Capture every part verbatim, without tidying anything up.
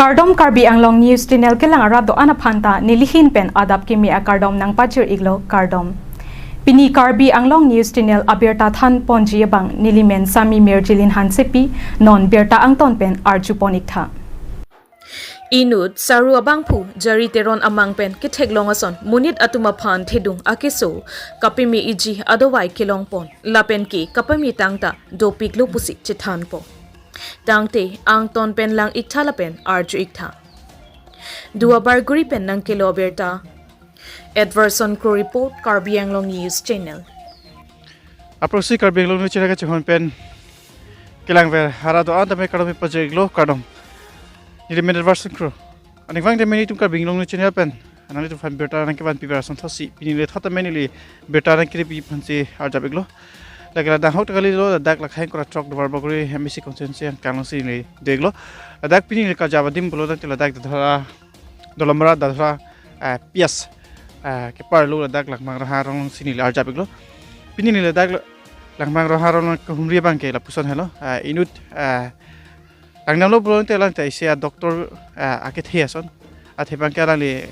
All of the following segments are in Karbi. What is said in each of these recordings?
Kardom, Karbi Anglong News Channel kelang arat do-an aphan ta nelihin pen adap kimi akardom nangpajir-iklo, kardom. Pini Karbi Anglong News Channel abirta thanponji abang nelimen Sami Mirjilin Hansepi, non birta angton pen arjupon-iktha. Inut Saru abangphu Jari Teron amang pen ketheklong ason monit atum aphan thedung akeso kapeme-iji adovai kelongpon lapen ke kapemetang ta dopiklo pusi chethanpo. Tangte angton pen lang-iktha lapen arju-iktha. Duar Bagori pen nangkelo abirta. Edwardson Kro report, Karbi Anglong News Channel. Aphrangsi Karbi Anglong News Channel kachehon pen kelangver arat do-an tame kardom pajir-iklo, kardom. Nelimen Edwardson Kro. Aningvang tame nelitum Karbi Anglong News Channel pen nanglitum aphan birta nangkevanpi ber ason thotsi pini le thot tame neli birta nangkiripji aphansi arjap-iklo. Lake ladak ahok ta kalilo, ladak la Khaikorot throk Duar Bagori M A C constituency angkang alongsi neli do-iklo. Ladak pini neli karjap adim pulo tangte ladak Dadhora, Dolamara Dadhora, eh, P S, eh, keparlo ladak Langmang Ronghang arongsi neli arjap-iklo. Pini neli ladak Langmang Ronghang arong kehumri abang ke lapuson helo, eh, inut, eh, langdamlo pulo tangte alang ta isi a-doctor, eh, akethe ason. Athe abang ke alangli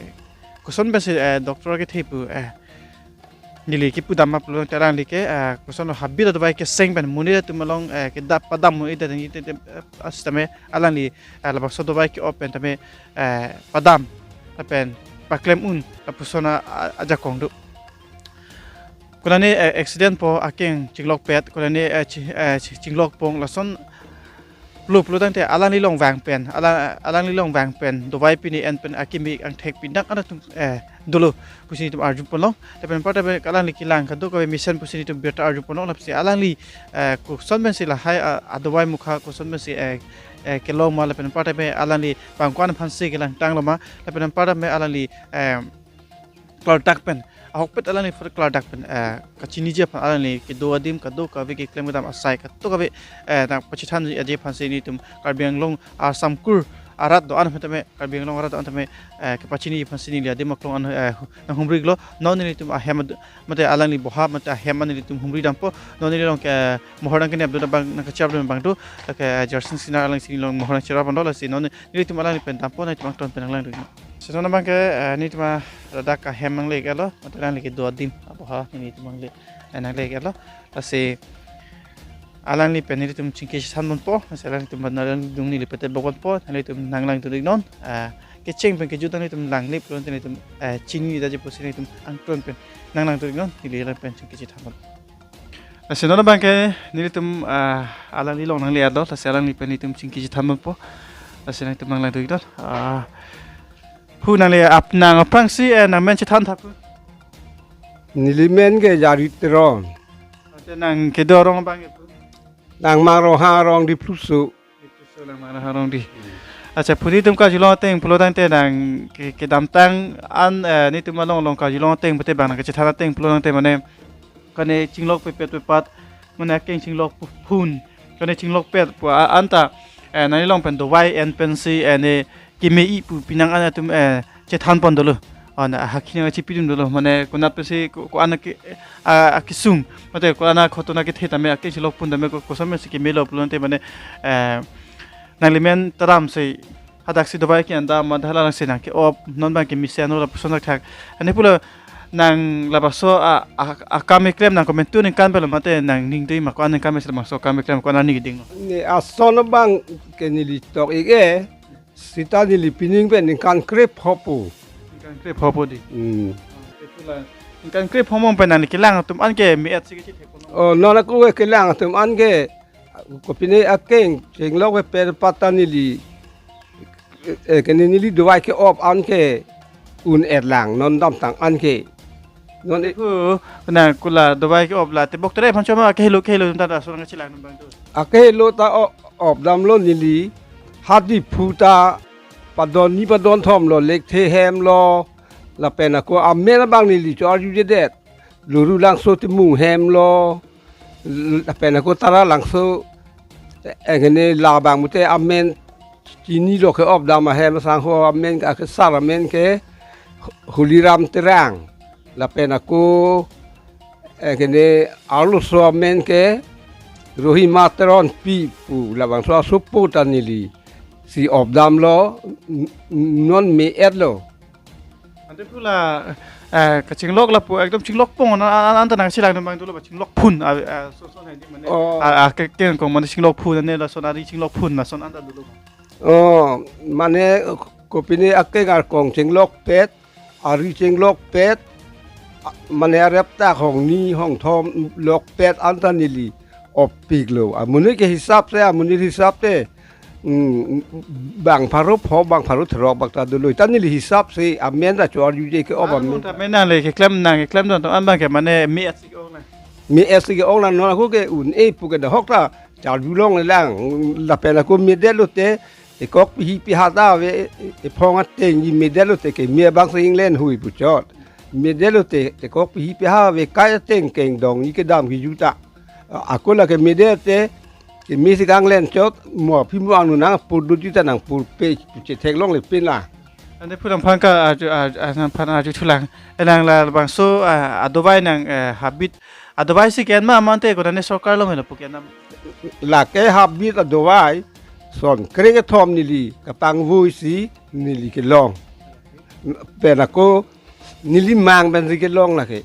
koson pensi, eh, doctor akethe pu, eh, neli kipudam ma pulo tangte alangli ke, eh, kosonlo habit adovai keseng pen monit atum along, eh, kedap padam monit atum, eh, asitame alangli, eh, labangso adovai ke-op pen tame, eh, padam lapen paklem un lapuson a, a, ajakong do. Konane, eh, accident po, akeng chinglokpet, konane, eh, chi-, eh, chi-, chinglokpon lason lo pulo tangte alangli along vang pen, ala-, alangli along vang pen dovai pine en pen akimi angthek pinak anatum, eh, dolo pusi nelitum arjuponlong. Lapen anparta pen alangli kelang kadokave mesen pusi nelitum birta arjuponlong, lapusi alangli, eh, koson pensi lahai, ah, adovai mukha koson pensi, eh, eh, kelong ma, lapen anparta pen alangli bang ko-an aphansi kelangtanglo ma, lapen anparta pen alangli, eh, klardak pen, ahokpet alangli pura klardak pen, eh, kachiniji aphan alangli kedo adim kadokave keklem kedam asai kadokave, eh, nangpachethan aji aphansi nelitum Karbi Anglong asamkur arat do-an aphan tame, Karbi Anglong arat do-an tame, eh, kepachiniji aphansi neli adim aklong an, eh, nanghumri-iklo. Non nelitum ahem ad-, mate alangli boha mate ahem an nelitum humri dampo. Non neli along ke mohor nangkenep dun abang, nangkachirap dun abang do, ke Jarsing Singnar alangsi neli along mohor nangchirap an do, lasi non nelitum alangli pen dampo, nangtum angton pen nanglang dun. Lasi non abang ke, eh, nelitum ladak ahem nangle-iklo, mate alangli kedo adim aboha nelitum nangle, eh, nangle-iklo. Lasi alangli pen nelitum chingki chethanponpo, lasi alangtum ban alangdung neli pete bokponpo, nanglitum nanglang dun-iknon, eh, kecheng pen kejut nanglitum langle pulo tangte nelitum, eh, chini daji pusi nelitum angton pen nanglang dun-iknon, neli alang pen chingki chethanpon. Lasi non abang ke nelitum, ah, alangli along nangle-iklo, lasi alangli pen nelitum chingki chethanponpo. Lasi nangtum nanglang dun-iknon. Ah, hu nangli ap-, nang aphrangsi, eh, nangmen chethan tha pu. Nelimen ke Jari Teron. Ante nang kedo arong abang ke pu? Langmang Ronghang arong di Phlusu. Di Phlusu Langmang Ronghang arong di. Accha, pu nelitum karjulong ateng pulo tangte nang ke, kedamtang an, eh, nelitum along along karjulong ateng pute bang nangkachethan ateng pulo tangte mane kane chinglok pepet pepat, mane akeng chinglok pu-, phun, kane chinglokpet pu a-, anta, eh, nangli along pen dovai en pensi, eh, ne keme-i pu pinak anatum, eh, chethanpon dolo. Ana hakhi nangchipidun dolo, mane konat pensi ko, ko-an ke, ah, akesung, mate ko-an a-ghotona kethe tame akeng chinglok phun tame ko, koson pensi kemelo pulo tangte mane, eh, nanglimen taram si hadaksi dovai ke-en dam ma, hala alangsi nangke-op, non abang ke mesen lo lapuson thakthak. Ane pulo nang labangso a, a, akam keklem nang komantu ningkan pelo mate nangning dei ma, ko-an ningkan pensi labangso akam keklem, ko-an arni kedinglo? Ne ason abang ke neli tok-ik-e, seta neli pining pen ningkan krepho pu. Ningkan krepho pu di. Hmm. Ane pulo ningkan krepho mo pen nangli kelang atum an ke me-et si kechithekpo. Oh, non ako kelang atum an ke kopine akeng chinglok pepet pepat ta neli, eh, kene neli dovai ke-op an ke un-et lang non damtang an ke. Non e- Hu, na kula dovai ke-op la tebok tere aphan choma akehelo kehelo ta da so nangkachelang abang do. Akehelo ta o-, op damlo neli, ha Diphu ta padon ni padon thomlo, Lekthe hemlo, lapen ako amen abang neli cho-arjujedet. Lurulangso Timung hemlo, l-, lapen ako Taralangso, eh, kene labang mute amen chinilo ke-op dam ahem asangho amen ke, akesar amen ke Holiram Terang, lapen ako, eh, kene arloso amen ke Rohima Teronpi pu, labangso asopo ta neli si opdamlo, n-, non me-etlo. Ante pu la, eh, kachinglok lapu ekdom chinglok pon an, an, anta nangchelang dun abang dolo ba chinglok phun, ah, ah, so, so, hai di mane. Oh. Ah, ah, ke, ke kong mane chinglok phun ane lason ari chinglok phun lason anta dolo. Oh, mane kopine akeng arkong chinglokpet, ari chinglokpet, a-, mane arep ta hong ni hong thom lokpet anta neli oppiklo. Amonit ke hisap se, amonit hisap te, mm, bang pharo pho, bang pharo throk bak ta dolo. Ta neli hisap se, amen ta cho-arjuje ke-op amen. Anu ta menang le keklem nang, keklem don to an abang ke mane me-et si ke-ong nang. Me-et si ke-ong nang, non ako ke un-e pu ke dahok ta charjulong le lang, lapen ako medet lote, tekok pihi piha ta ave, ephong ateng ji medet lote ke me abang si inglen hui puchot. Medet lote, tekok pihi piha ave kai ateng kengdong ji kedam kiju ta. A-, ako la ke medet te, ke me si kanglen chot, mo aphi mo angno nang pur dut ji ta nang pur pe, puche theklongle pin la. Ante pu nangphan ka arju, arju, ah, nangphan arjuthulang. Elang la labangso, ah, adovai nang, eh, habit. Adovai si ke-en ma mante ko dane sorkar along helo pu ke-en ma. Lake habit adovai, son krekethom neli kapangvoi si neli kelong. Pen ako neli mang pen si kelong lake.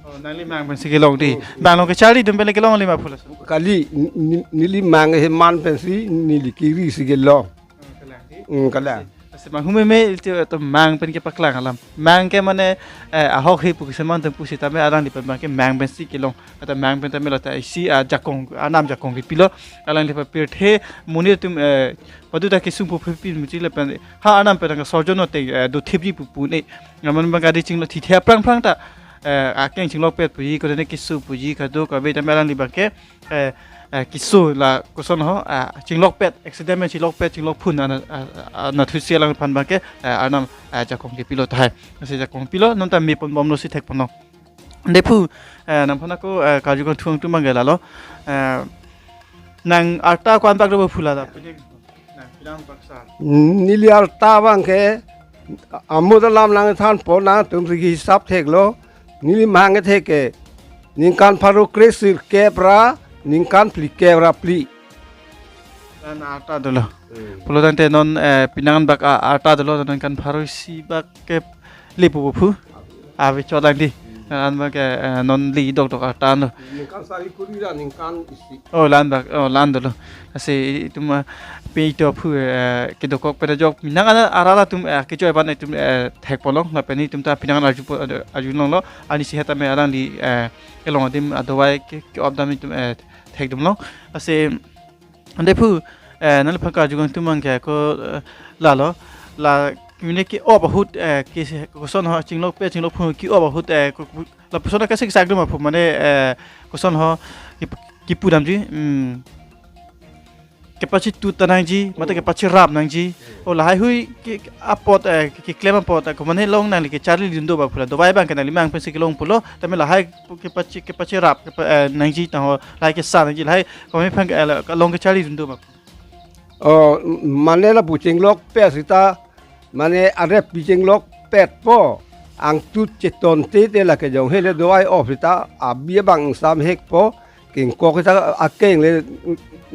Oh, nangli mang pen si kelong di. Hmm. Bang along kecharli dun pen le kelong lima pula. Kali, ni-, ni-, neli mang he man pen si neli kiri si kelong. Hmm, kalang di. Hmm, kalang. Asi, asi mang hume me itu, itu mang pen kepaklang alam. Mang ke mane, eh, ahok he pu keseman tem pusitame alang di pen mang ke mang pen si kelong. Ata mang pen tame lata isi, ah, jakong, anam jakong kepilo. Alang di papir the muni tum, eh, padu ta kesung pu pipin muji lapen ha anam pen ka sorjon no te, eh, do thip ji pu pu ne. Ngaman bang kadi chinglo thithe aphrang phrang ta, eh, akeng chinglokpet puji, ko dene keso puji, kado kabe tame alang di bang ke, eh, eh, keso la koson ho, ah, chinglokpet, accident pen chinglokpet, chinglok phun ana, ah, ah, na thusi alangphan bang ke, eh, anam, ah, jakong kepilo tahai. Asi jakong pilo, non ta me ponbomlo si thekponlo. Ante pu, eh, nangphan ako, eh, karju kangthung atum bang ke lalo. Eh, nang arta ko-an bak do pu la da. Nang pinang baksa. Neli arta bang ke, amo ta lam nangthanpo, nangtum si hisap theklo. Neli mang thek ke, ningkan pharo kre sirkep ra, ningkan phlikep ra phli. Nang arta dolo. Hmm. Pulo tangte non, eh, pinang bak a-, arta dolo, ningkan pharo isi bak kep le pu pu. Ave chot lang di. An bang ke, eh, non li dokdok arta no. Ningkan sari kuri ra ningkan isi. Oh, la-an bak, oh, la-an dolo. Asi itum, ah, pe ito pu, eh, kedokok pen ajok. Nang ana arala tum, eh, kejoi ban itum, eh, thekponlong. Lapen itum ta pinang arju po, arjulonglo. Ani si hetame alang di, eh, kelong adim adovai ke, ke-op dam itum, eh, thekdunlong. Asi ante pu, eh, nangphan karju kangthum bang ke ko, eh, lalo, la mane ke-op ahut, eh, ke koson ho chinglokpet chinglok phun ke-op ahut, eh, ko, ko, lapuson ke sik sak dum aphu mane, eh, koson ho kep-, kepu damji, hmm, kepachitut ta nangji, mate kepachirap nangji. O lahai hui ke, ke apot, eh, ke, keklem apot, eh, ko mane long nangli kecharli dun do ba pu la. Dovai bang ke nangli mang pen si kelong pulo, tame lahai kepachi, kepachirap, kepa-, eh, nangji ta ho, lahai kesa nangji, lahai ko mane phan, eh, la, long kecharli dun do ba. Oh, mane lapu chinglokpet sita, mane arep pi chinglokpetpo, angtut cheton te te lake jong hele dovai-op sita, abi abang ingsamhekpo, kengkok sita akeng le,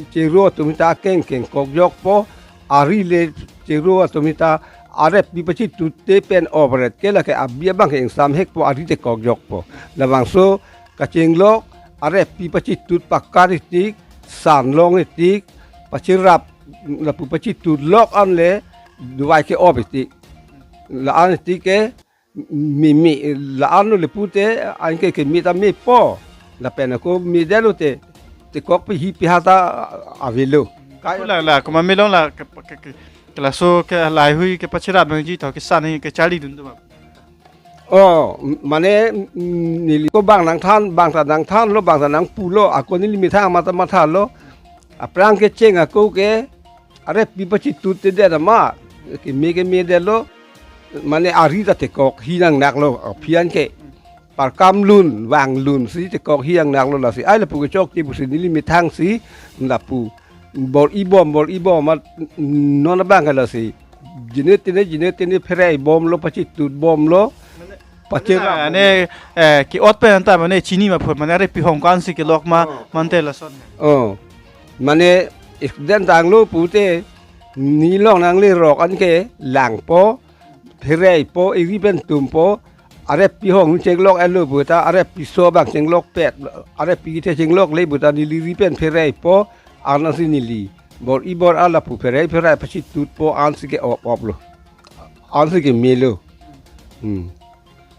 chero atum sita akeng kengkok jokpo, ari le chero atum sita arep pi pachitut te pen-op ret ke lake abi abang ke ingsamhekpo, ari tekok jokpo. Labangso kachinglok, arep pi pachitut pakar itik, sanlong itik, pachirap, lapu pachitut lok an le, dovai ke-op itik. La-an itik ke, mimi, la-an lo le pute, anke ke me ta mepo. Lapen ako medet lote, tekok pihi piha ta avelo. Kai la, la, ko mane long la, ke, ke, ke, ke laso ke lahai hui kepachirap nangji to kesa nangji kecharli dun do ma. Oh, m-, mane, mm, neli ko bang nangthan, bang ta nangthanlo, bang ta nangpulo, ako neli methang mata mathalo. Aphrang kecheng ako ke, arep pi pachitut te det ma, keme kemedetlo, mane ari ta tekok hi nangnaklo, aphi an ke. Parkam lun, vanglun si tekok hi nangnaklo lasi. Ai lapu kechok te pusi neli methang si, lapu. Bor-i bom, bor-i bom, ma non abang ke lasi. Jine tine, jine tine phere bomlo, pachitut bomlo. Mane, pachirap mane, eh, ke-ot pen ta mane chini ma phut, mane arep pi hong ko-an si kelok ma, oh, mante lason. Oh. Mane accident tanglo pute, Neli along nanglerok anke langpo, phereipo, eri pen tumpo, arep pi hong chenglok-etlo puta, arep piso abang chenglokpet, arep pi kethe chenglokle puta neli eri pen phereipo, ansi neli bor-i bor-a lapu pherei pherei pachitutpo, ansi ke-op-oplo. Ansi kemelo. Hmm.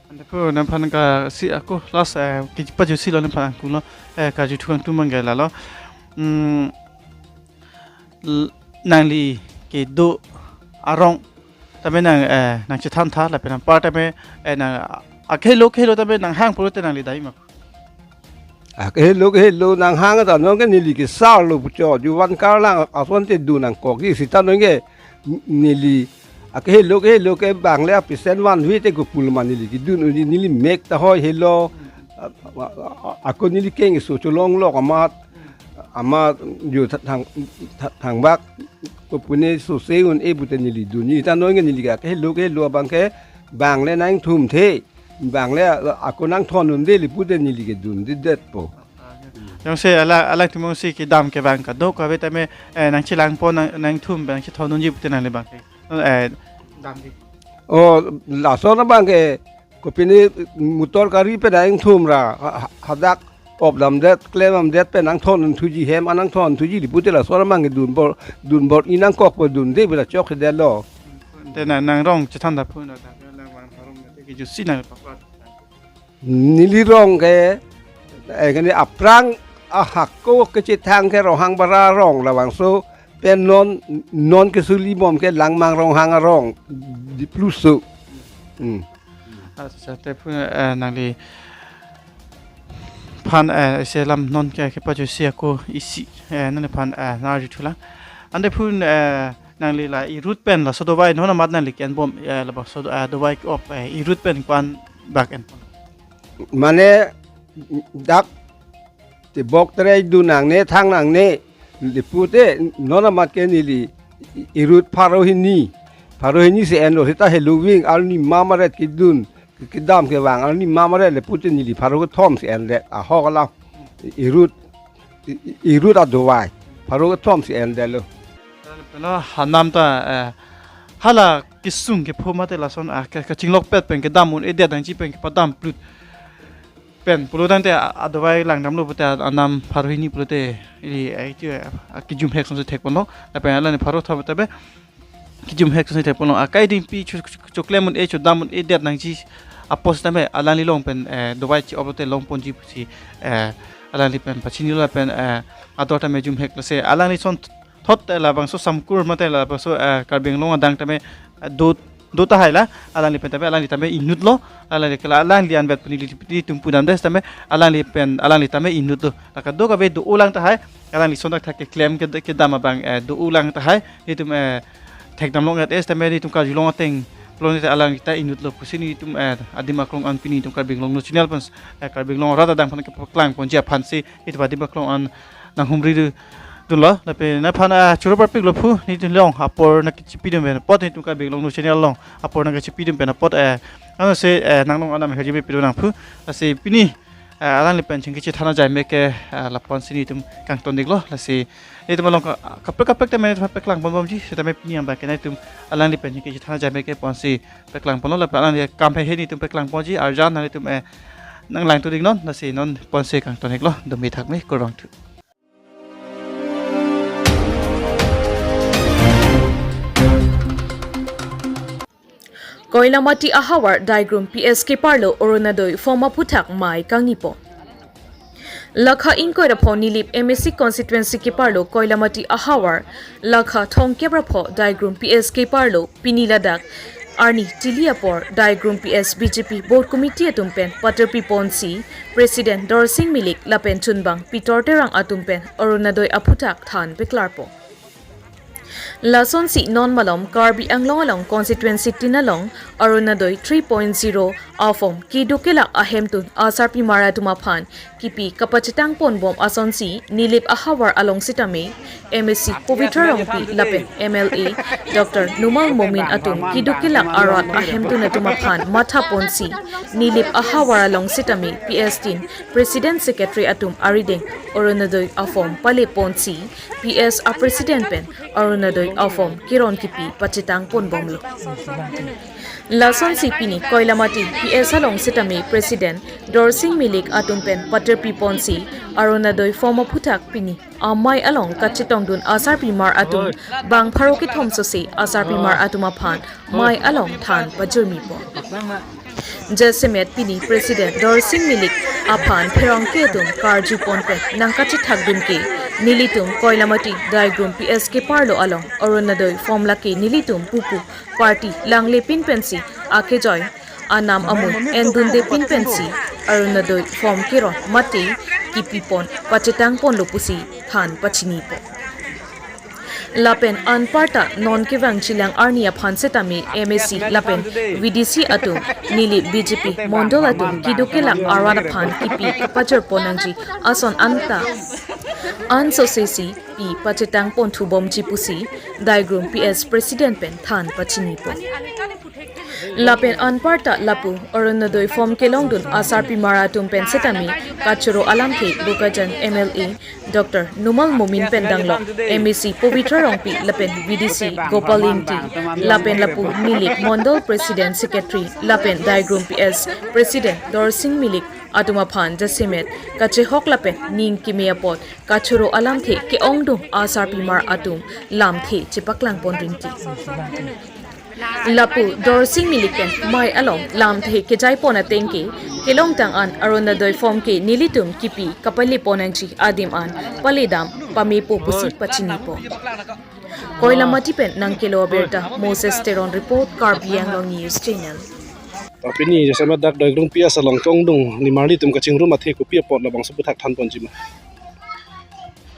Ante pu nangphan kesi ako last, eh, kipajusilo nangphan angkulo, eh, kajuthu angtum mangge lalo. Hmm, l-, nangli kedo arong tame nang, eh, nangchethan tha lapen anpar tame, eh, nang a-, akehelo kehelo tame nanghang pulote nangli dai ma? Akehelo kehelo nanghang ta nonke neli kesarlo puchot, juvan karlang asonte dun nangkokji seta nonke n-, neli akehelo kehelo ke bangle apesen vanve te kopulma neli kedun unji, neli mek ta hoi helo. A-, a-, a-, ako neli keng iso cholonglok amat, amat jo tha-, thang, tha-, thangbak kopune sose un-e pute neli dunji. Ta nonke neli ke akehelo kehelo abang ke bangle nangthumthe. Bangle, a-, ako nangthon unde le pute neli kedundedetpo. Jongsi ala, alangtum jongsi kedam kevang kadokave tame, eh, nangchelangpo nang, nangthum nangchethon unji pute nangli abang ke, eh, damji. O, lason abang ke kopine motor gari pen nangthum ra, ha-, ha-, hadak op damdet, klem damdet pen nangthon unthuji, hem an nangthon unthuji le pute lason abang ke dun bor, dun bor-i nangkokpo, dunde bela chokchedetlo. Te nang, nangrong chethan ta pu na ta, nang abang arong te kejusi nang pakla. Neli rong ke, eh, kene aphrang ahako kechethang ke Ronghang Bara arong labangso pen non, non kesuli bom ke Langmang Ronghang arong, Dipluso. Hmm. Acha, te pu, eh, nangliphan, eh, isi alam non ke, kepajusi ako isi, eh, nangliphan, eh, nang-arjuthulang. Ante pu, eh, nangli la erut pen laso dovai non amat nangli ke-enbom, eh, labangso, eh, dovai ke-op, eh, erut pen ko-an bak enbom? Mane dak tebok terei dun nangne, thang nangne le pute non amat ke neli erut pharo hini, pharo hini si enlo seta heloving arni mamaret kedun, kedam kevang arni mamaret le pute neli pharo kethom si endet ahok alam. Erut, e-, e-, erut adovai pharo kethom si endetlo. Peno hanam ta, eh, hala kesung kepho mate lason, ah, ke, kachinglokpet pen kedam un-edet nangji pen kepadam plut pen pulotangte a-, adovai langdamlo pute a-, anam pharo hini pulote ili, eh, iti, eh, akejumhek asonsi thekponlo. Lapen alani pharo thom tabe kejumhek asonsi thekponlo. Akai dingpi cho-, cho-, choklem un-e chodam un-edet nangji apot tame alangli along pen, eh, dovai chi-oplote longponji pusi, eh, alangli pen pachinilo lapen, eh, ador tame jumhek lasi alangli son thot, eh, labangso samkur mate labangso, eh, Karbi Anglong adang tame, eh, do, do tahai la, alangli pen tame, alangli tame inutlo, alangli ke la, alangli anvet pu neli, nelitum pudamdet tame, alangli pen, alangli tame inutlo. La kadokave do-olang tahai, alangli son thakthak keklem ke, kedam abang, eh, do-olang tahai, nelitum, eh, thekdamlong-et es tame nelitum karjulong ateng, pulote alangli ta inutlo pusi nelitum, eh, adim aklong an pini nelitum Karbi Anglong News Channel pen, eh, Karbi Anglong arat adang aphan kepaklangponji aphansi, nelitum adim aklong an nanghumri du-, dunlo, lapen nangphan, ah, choro parpiklo phu, nelitum along apor nangkachepidun pen apot, nelitum Karbi Anglong News Channel along apor nangkachepidun pen apot, eh, ano se, eh, nanglong anam hajime pido nang phu, lasi pini, eh, alangli pen chingki chethan ajai me ke, eh, lapu-ansi nelitum kangton-iklo, lasi nelitum along ka-, kaprek kaprek tame nelitum paklangponbomji, setame pini abang ke nelitum alangli pen chingki chethan ajai me ke pu-ansi paklangponlo, lapen alangli akam heihei nelitum paklangponji, arjan nelitum, eh, nanglangthu-iknon, lasi non pu-ansi kangton-iklo, dome thakme, kurvangthu. Koilamati ahavar Daigrum P S keparlo Orunodoi form aphuthak mei kangnipo. Lakha ingkoi ra pho Nilip M A C constituency keparlo Koilamati ahavar, lakha thomkep ra pho Daigrum P S keparlo pini ladak arni tili apor Daigrum P S B J P booth committee atum pen paterpiponsi President Dorsing Milik lapen chunbang Peter Terang atum pen Orunodoi aphuthak than peklarpo. Lasonsi non malom Karbi Anglong along constituency tin along Orunodoi three point zero aform keduk kelak ahemtun asarpimar atum aphan kipi kapachethang ponbom asonsi Nilip ahavar along sitame M A C Pabitra Rongpi lapen M L A Doctor Numal Momin atum keduk kelak arat ahemtun atum aphan matha ponsi Nilip ahavar along sitame P S tin President Secretary atum arideng Orunodoi aform pale ponsi P S a President pen Orunodoi aform keron kipi pachethang ponbomlo. Lasonsi pini Koilamati P S along sitame President Dorsing Milik atum pen paterpi ponsi Orunodoi form aphuthak pini amei along kachetongdun asarpimar atum bang pharo kethom sose asarpimar atum aphan mei along than pajirmi pon. Jasemet pini President Dorsing Milik aphan pherangke atum karju pon pen nangkachethakdun ke nelitum Koilamati Daigrum P S keparlo along Orunodoi form lake nelitum pupu party langle pin pensi akejoi anam amoi endunde pin pensi Orunodoi form keron mate kipi pon pachethang ponlo pusi than pachini pon. Lapen anparta non kevang chilang arni aphan sitame M A C lapen V D C atum Nilip B J P mondol atum keduk kelak arat aphan kipi kapajor pon nangji ason anta ansosesi pi pachethang ponthu bomji pusi Daigrum P S President pen than pachini pon. Lapen anparta lapu Orunodoi form kelongdun asarpimar atum pen sitame kachoro alamthe Bokajan M L A Doctor Numal Momin pen danglok M A C Pabitra Rongpi lapen V D C Gopal Ingti lapen lapu Nilip Mondol President Secretary lapen Daigrum P S President Dorsing Milik atum aphan jasemet kachehok lapen ning keme apot kachoro alamthe ke-ongdung asarpimar atum lamthe chepaklang pon rinti. Lapu Dorsing Milik pen mei along lamthe kejai pon ateng ke kelongtang an Orunodoi form ke nelitum kipi kapale pon nangji adim an paledam pamepo pusi pachini pon. Koilamati pen nangkelo abirta Moses Teron report, Karbi Anglong News Channel. Pini jasemet dak Daigrum P S along ke-ongdung nimarli atum kachingrum athe kopi apot labangso aphuthak than ponji ma?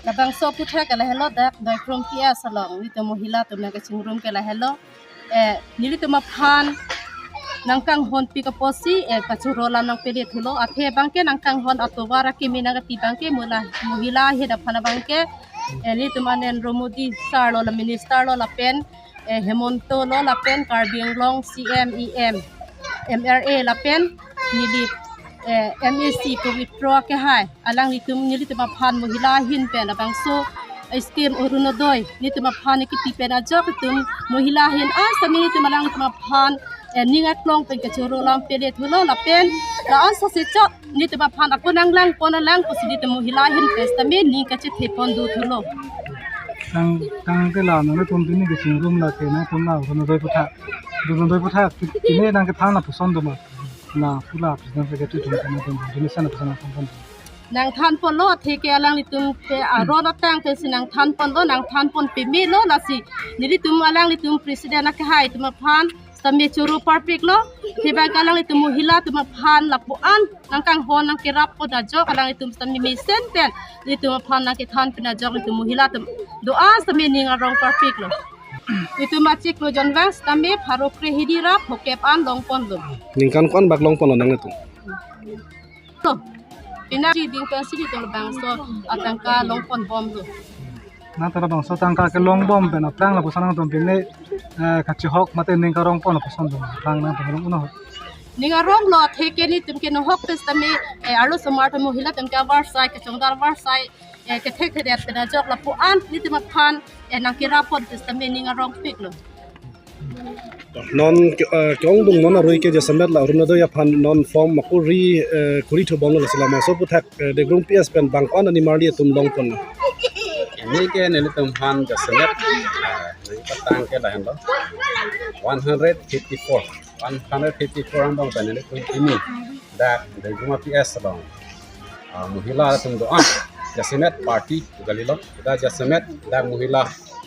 Labangso aphuthak ke lahelo, dak Daigrum P S along nelitum mohila atum nangkachingrum ke lahelo. Eh, nelitum aphan nangkanghonpik apotsi, eh, kachoro alam nangpele thulo. Athe abangke nangkanghon atovar akimi nangkapi abangke mula mohila ahin aphan abangke, eh, nelitum anen Narendra Modi sir lo, la minister lo, lapen, eh, Himanta lo, lapen Karbi Anglong C M, E M, M L A, lapen Nilip, eh, M A C Pabitra kehai alanglitum nelitum aphan mohila ahin pen labangso scheme Orunodoi nelitum aphan kipi pen ajok itum mohila ahin asami nelitum alanglitum aphan, eh, ning aklong pen kachoro alam pele thulo lapen la-an sase chot nelitum aphan ako nanglang pon alang pusi nelitum mohila ahin pen sitame ning kachethe pon do thulo. Tang, tang ke la nangtum pini kachingrum lake nangtum la Orunodoi aphuthak, Orunodoi aphuthak pini nangkethan lapuson do ma? La pu la President Secretary atum kana atum donation lapuson nangthan pon. Nangthan ponlo, athe ke alanglitum ke aron atang pensi nangthan ponlo, nangthan pon pemelo, lasi nelitum alanglitum President akehai atum aphan sitame choro parpiklo. Athe abangke alanglitum mohila atum aphan lapu-an nangkanghon nangkerap pon ajok alanglitum sitame mesen pen nelitum aphan nangkethan pen ajok nelitum mohila atum do-an sitame ning arong parpiklo. Itum achiklo jonvang sitame pharo kre hini ra phokep an long ponlo. Ningkan ko-an bak long ponlo nanglitum? To, pina ji ding pensi nelitum labangso atangka long ponbomlo. Nangtum labangso atangka kelongbom pen aphrang lapuson nangtum pini, eh, kachehok mate ning karong pon lapuson atum aphrang nangtum rong uno. Ning aronglo, athe ke nelitum ke nohok pen sitame, eh, arlosomar atum mohila atum ke avarsai, kachongdar avarsai, eh, kethekthedet pen ajok lapu-an nelitum aphan, eh, nangkerap pon pen sitame ning arongpiklo. Non ke, eh, ke-ongdung non arui ke jasemet la Orunodoi aphan non form makuri, eh, kuri thubomlo, lasi labangso aphuthak, eh, Daigrum P S pen bang ko-an nimarli atum long pon? Pini ke nelitum aphan jasemet, eh, nangpatang ke lahenlo. One hundred fifty-four. One hundred fifty-four angbong pen nelitum pini dak Daigrum P S along, ah, mohila atum do-an, jasemet party kalilo, dak jasemet dak mohila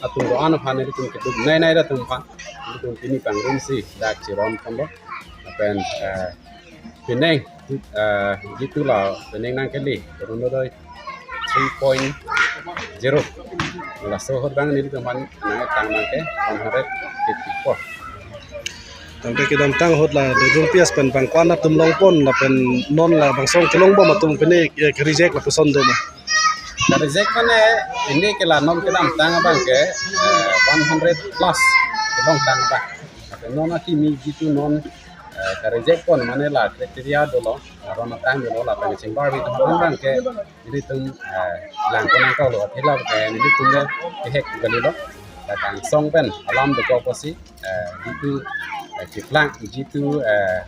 atum do-an aphan nelitum keduk nai nai atum aphan nelitum pini pangrumsi dak chiron ponlo. Lapen, eh, penang, eh, jitu la penang nangkele Orunodoi three point zero. Laso ahut abang nelitum aphan nangtang abangke one hundred fifty-four. Tangte kedamtang ahut la Dodung P S pen bang ko-an atum longpon lapen non labangso kelongbom atum pine, eh, reject lapuson do ma? Ka-reject mane, pine ke la non kedamtang abang ke, eh, one hundred plus kelongtang abang. Lapen non akimi jitu non, eh, ka-reject pon mane la criteria dolo, aron atang dolo lapen chingbar bi teman abang ke nelitum, eh, langpon nangkoklo, athe la ke nelitum le kehek kalilo. La kangsong pen alam dokok pusi, eh, jitu, eh, chiplang, jitu, eh,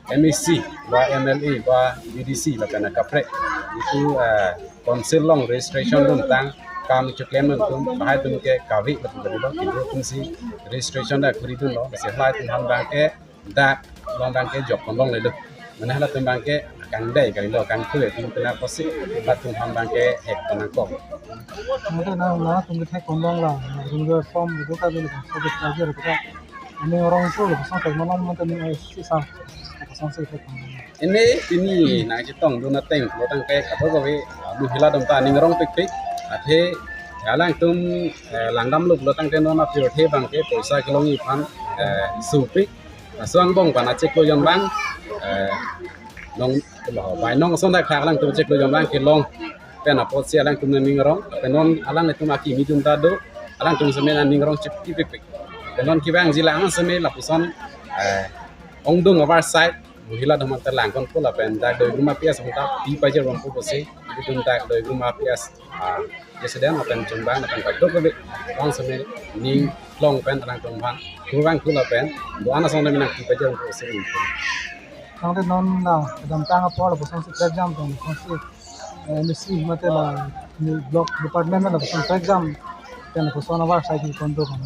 M A C, ba M L A, ba B D C, lapen kaprek, jitu, eh, council along registration dun tang, kam cheklem atum, lahai atum ke kave lapu kalilo, kidro atum si registration dak kuri dunlo, lasi lahai atum aphan abang ke dak long abang ke jok pon longle do. Mane halatum abang ke kangdai kalilo, kangthu atum kena pusi, halatum aphan abang ke hek pon nangkok. Mane nang, nangtum ke thek pon long la, nangtum ke form itu ka bilik, so ke kajer ka. Aning arong so lo, so thek pon long mane ning ai si sa, so si thek pon long. Pine, pine nangchetong dun ateng lo tangte kadokave, ah, Mohila atum ta aning arong pikpik, athe alangtum, eh, langdamlo pulo tangte non apirthe abang ke poisa kelongji aphan, eh, supik. Laso angbong aphan achiklo jon abang, eh, nong, lo, bai nong ason dak thak alangtum achiklo jon abang kelong pen apotsi alangtum aning arong, pen non alanglitum akimi atum ta do, alangtum seme aning arong chipikpik. Pen non kevangji lang seme lapuson, eh, ongdung avar side, Mohila atum ta langkonpo lapen dak Doigrum a P S atum ta pi pajir rompo pusi, itum dak Doigrum a P S, ah, president lapen chunbang lapen kadokave, bang seme ning long pen alangtum aphan kurvangthu lapen do-an asong nang pi pajir rompo pusi. Tangte non la kedamtang apor lapuson si trek jam pen, lapuson si, eh, M A C mate la ni block department lapuson trek jam pen lapuson avar side ni konto kan,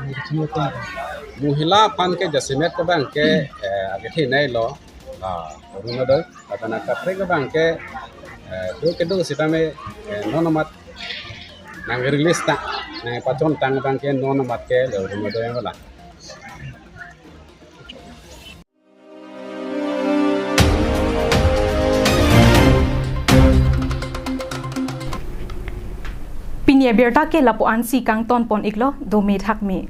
ni kecil kan. Mohila aphan ke jasemet ke abang ke, eh, agethe nai lo, la Orunodoi, lapen kaprek abang ke, eh, do kedo sitame, eh, non amat nang release ta, nangpachon tang abang ke non amat ke la Orunodoi wala. Pini abirta ke lapu-an si kangton pon iklo, dome thakme.